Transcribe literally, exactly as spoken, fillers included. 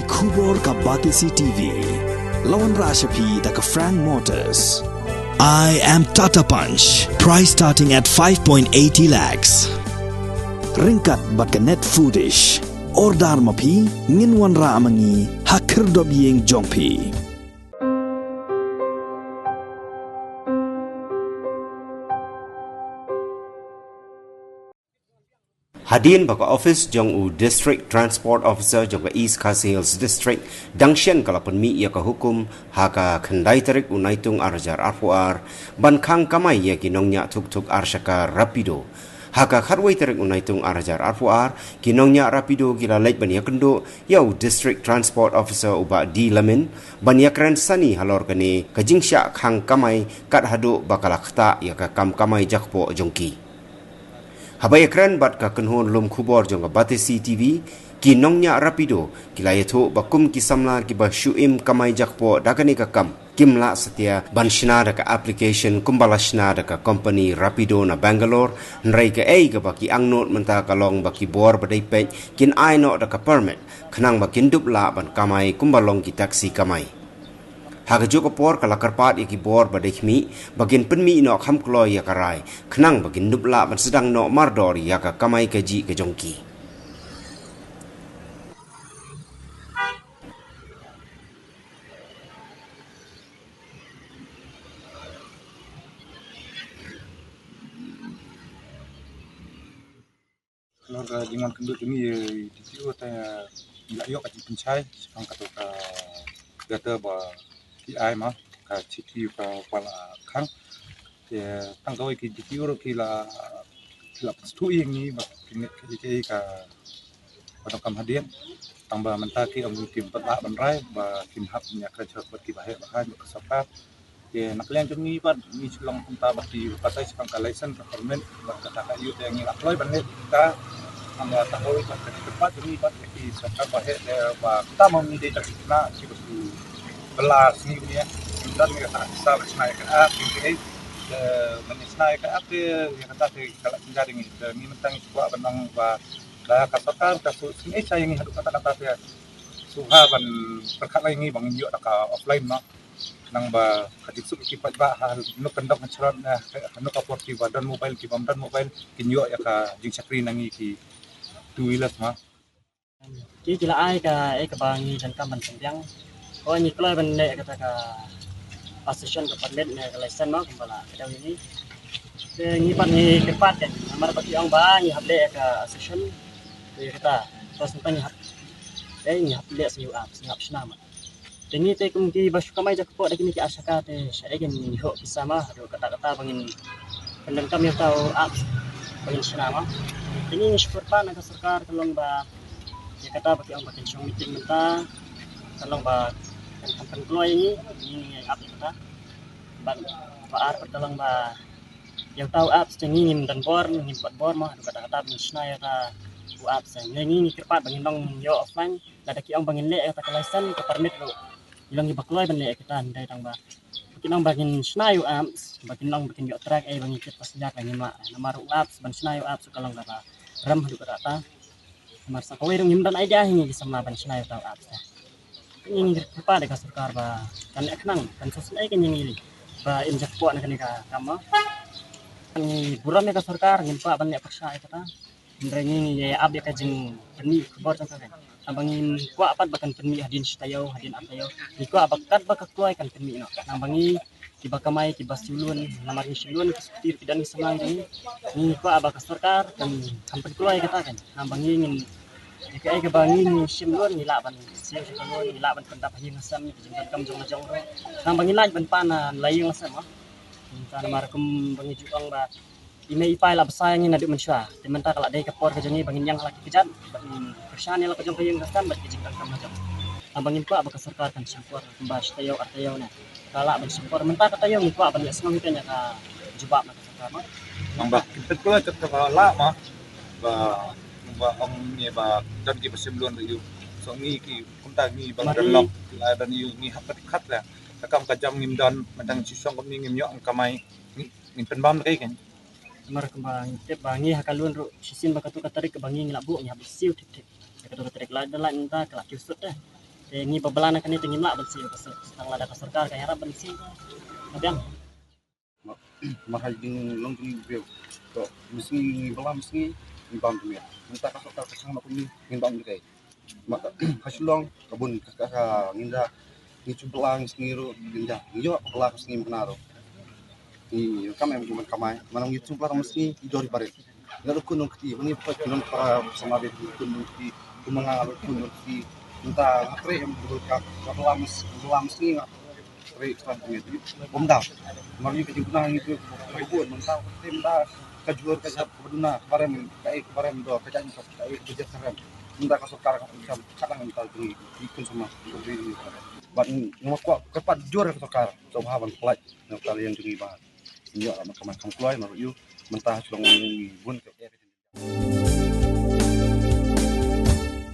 Khubor ka Batesi T V. La wanrah sha phi da ka Frank Motors. I am Tata Punch. Price starting at five point eighty lakhs. Ryngkat bad ka Net Foodish. Order ma phi, ngin wanrah ma ngi ha khyrdop ïing jong phi. Hadien ba ka office jong u District Transport Officer jong ka East Khasi Hills District dang shen ka la pynmih ïa ka hukum ha ka khyndai tarik u Naitung ar hajar arphew ar ban khang kamai ïa ki nongñiah tuk tuk ar shaka Rapido. Ha ka khatwei tarik u Naitung ar hajar arphew ar, ki nongñiah Rapido ki la leit ban ïakynduh ïa u District Transport Officer u Bah D Lamin ban ïakren sani halor kane ka jingshah khang kamai kat haduh ba ka la ktah ïa ka kam kamai jakpoh jong ki. Haba ïakren bad ka kynhun lum khubor jong ka Batesi T V, ki nongñiah Rapido ki la ïathuh ba kum ki samla kiba shu im kamai jakpoh da kane ka kam, kim lah satia ban shna da ka application kumba la shna da ka company Rapido na Bangalore, hynrei kaei kaba ki angnud mynta ka long ba ki bor ba dei peit kin ai noh da ka permit khnang ba kin dup lah ban kamai kumba long ki taxi kamai. Ha kajuh ka por ka la kyrpad ïa ki bor ba dei khmih ba kin pynmih noh kham kloi ïa ka rai khnang ba kin dup lah ban sdang noh mardor ïa ka kamai kajih ka jong ki. Halor ka jingwan kynduh jong ngi ïa D T O te ngi la ïoh ka jingpynshai shaphang kato ka letter ba ki ai ma ka chithi ka kwah la khang. Te tang kawei ki D T O ruh ki la ki la pynsngewthuh ïa ngi ba ki ngeit kaei kaei ka ba donkam hadien. Tang ba mynta ki ong kim pat lah ban rai ba kim hap ïa ka jingkyrpad kiba heh ba ha ka sorkar. Te na ka liang jong ngi pat ngi shu long kumta ba ki batai shaphang ka license ka permit ba kata ka ïoh te ngi la kloi ban leh ka. Tang ba ta hoi ba ka jingkyrpad jong ngi pat ki sorkar ba heh te ba kumta ma ngi dei ta ki khynnah kiba shu bylla sngi ne. Ngi don ngi kata sa ba shna ïa ka app ngi te, eh, ban shna ïa ka app te ïa kata te ka la jynjar ïa ngi. Te ngi mynta ngi kwah ban ong ba ka, ka sorkar ka shu sngewsih ïa ngi haduh katta katta te shu ha ban pyrkhat ïa ngi ba ngin ïoh da ka offline ma. Nang ba ka jingsuk ki paidbah ha, hano ka dong ha chlong, eh, hano ka por kiba don mobile, kibym don mobile, kin ïoh ïa ka jingshakri na ngi ki two wheelers ma. Ki, ki la ai ka, eh, kaba ngi donkam ban pynbiang. Ko ngi kloi ban leh kata ka possession ka permit ne ka license ma, kumba la ka dang ngi. Te ngi pat ngi kyrpad kan, namar ba ki ong ba ngi hap leh ka possession. Te kata, terus ngi hap, eh, ngi hap leh sa ïa u app, ngi hap shna ma. Te ngi te kum kiba shu kamai jakpoh da kine ki ar shaka te shaei ngin ïoh pisa ma haduh katta katta ba ngin pyndonkam ïa uta u app ba ngin shna ma. Te ngi ngi shu kyrpad na ka sorkar ka long ba ïa kata ba ki ong ba kin shong meeting mynta ka long ba kan kham pynkloi ïa ngi, ngi ngi app ïa kata. Bad ba ar pat ka long ba ïa uta u app te ngi ngim don bor, ngim pat bor ma haduh katta katta ba ngin shna ïa uta u app te. Ngi ngi ngi kyrpad ba ngin long ïoh offline. Lada ki ong ba ngin leh ïa kata ka license ka permit ruh ngi long kiba kloi ban leh ïa kata, hynrei tang ba kin ong ba ngin shna ïa u apps ba kin long ba kin ïoh track ei ba ngi kit passenger ka ngim lah. Namar u apps ban shna ïa u apps ka long kaba rem haduh katta. Namar sa kawei ruh ngim don idea hi ngi ki samla ban shna ïa uta u apps ta. Ngi ngi kyrpad ïa ka sorkar ba kan leh khnang, kan sngewsih ei ka ngi ngi ba im jakpoh na kane ka kam ma. Ngi burom ïa ka sorkar, ngim kwah ban leh pyrshah ïa kata. Hynrei ngi ngi ïa ap ïa ka jingpynmih khubor jong ka. Naba ngim kwah pat ba kan pynmih hadien shi taïew, hadien ar taïew. Ngi kwah ba katba ka kloi kan pynmih noh. Naba ngi kiba kamai, kiba siew lun, namar ngi siew lun ki sopti ruh ki don ki samla jong ngi. Ngi kwah ba ka sorkar kan, kan pynkloi kata kan. Naba ngi ngin ïa kaei kaba ngi ngi shim lun ngi lah ban siew sha ka lun, ngi lah ban pyndap ha ïing ha sem, ïa ka jingdonkam jong la jong ruh. Naba ngi lah ban pan na la ïing la sem. Namar kum ba ngi ju ong ba i mei i pa i la bsa ïa ngi naduh mynshuwa. Te mynta ka la dei ka por ka jong ngi ba ngin ïeng ha la ki kjat bad ngin kyrshan ïa la ka jong ka ïing ka sem bad ki jingdonkam ka jong. Tang ba ngim kwah ba ka sorkar kan shim por kumba shi taïew ar taïew ne. Ka lah ban shim por mynta ka taïew ngim kwah ban ïa sngew hi ka ïa ka jubab na ka sorkar ma. Tang ba kin pynkloi ka, ka lah ma ba, ba ong ngi ba don ki ba shim lun ïa u. So ngi ki kumta ngi ba don lok la don ïa u ngi hap ba dikhat la. Ka kam ka jam ngim don mynta ngi shisong kumne ngim ïoh kamai. Ngi, ngin pynbam da kaei kan. Namar kumba ngi tip ba ngi ha ka lun ruh shisien ba kato ka tarik kaba ngi ngi la buh ngi hap siew thik thik. Kato ka tarik la da la mynta ka la kiew sut te. Te ngi ba bylla na kane te ngim lah ban siew, ka sor-, tang lada ka sorkar ka ïarap ban siew ka biang. Mar ha jing long jong ngi briew. To, mynsngi ngi bylla mynsngi ngi bam jingmut. Mynta ka sorkar ka sngewbha kumne ngin bam jingmut. Mar ha Shillong ka bun ka, ka, ka ngin da ngi shu bylla mynsngi ruh ngin da ngi ïoh bylla mynsngi mynta ruh. Ngi kam em ban kamai, mano ngi shu bylla mynsngi ngi dor barit. Nga ruh kun nong kti, ngi poi kun nong para sama bit kun nong kti, kumanga ruh kun nong kti. Mynta nga trei em dul ka, ka bylla mys-, bylla mynsngi nga trei extra ngi. Bym da. Mar ngi ka jingkuna ngi tu ka bun mynta trei mynta ka jur ka jap ka duna ka barem ka ek barem do ka jap ka ek ka jap ka rem. Mynta ka sorkar ka kam ka dang mynta tu ngi kun sama. Bad ngi ma kwah ka pat jur ka sorkar. Coba ban pelajar ngi ka liang jong ngi ba. Ngi ïoh la ma ka ma kam kloi ma yu mynta ha Shillong ngi bun ka.